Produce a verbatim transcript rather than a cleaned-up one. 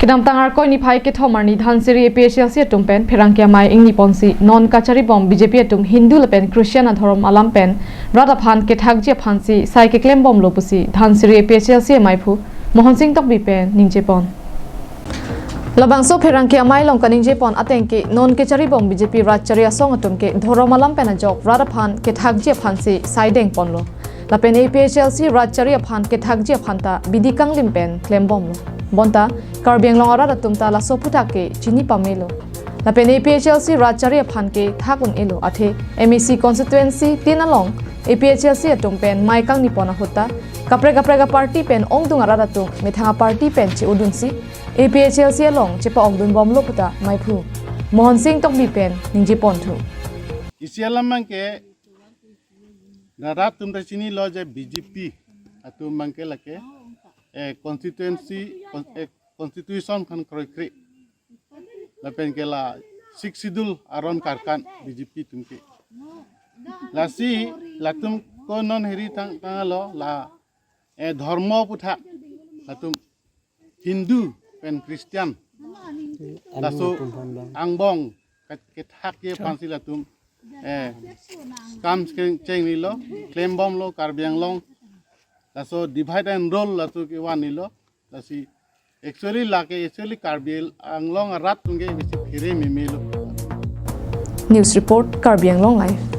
Kedamtang Arkoi niphai kethom arni Dhansiri A P H L C atum pen pherangke amei ingni ponsi non kachari bom B J P atum Hindu lapen Christian adhorom alam pen rat aphan kethakji aphansi sai keklem bomlo pusi Dhansiri A P H L C ameiphu Mohon Sing Tokbi pen ningje pon. Labangso pherangke amei along kaningje pon ateng ke non kachari bom B J P rat chari asong atum ke dhorom alam pen ajok rat aphan kethakji aphansi sai deng ponlo. Lapen A P H L C rat chari aphan kethakji aphan ta bidi kanglim pen klem bomlo. Bonta Karbi Anglong arat atum ta laso aphuthak ke chini pamelo. Lapen A P H L C rat chari aphan ke thak un-elo athe M A C constituency tin along A P H L C atum pen mei kangni pon ahut ta kaprek kaprek aparty pen ongdung arat atum methang aparty pen che-odunsi A P H L C along chepa-okdun bomlo puta meiphu Mohon Sing Tokbi pen ningje ponthu. Isi alam abang ke rat atum ta chinilo je B J P atum abang ke lake eh, constituency con- eh, constitution khan kroikre lapen ke la Sixth Schedule aron karkan B J P atum ke. Lasi latum ko non heri tang tanglo la eh, dharma aphuthak latum Hindu pen Christian laso angbong ke- kethakji aphansi latum eh, kam cheng- chenglilo, klem bomlo Karbi Anglong. Laso divide and rule laso kevan nilo. Lasi actually lake actually Karbi Anglong arat atum ke bisi phere memelo. News report, Karbi Anglong Live.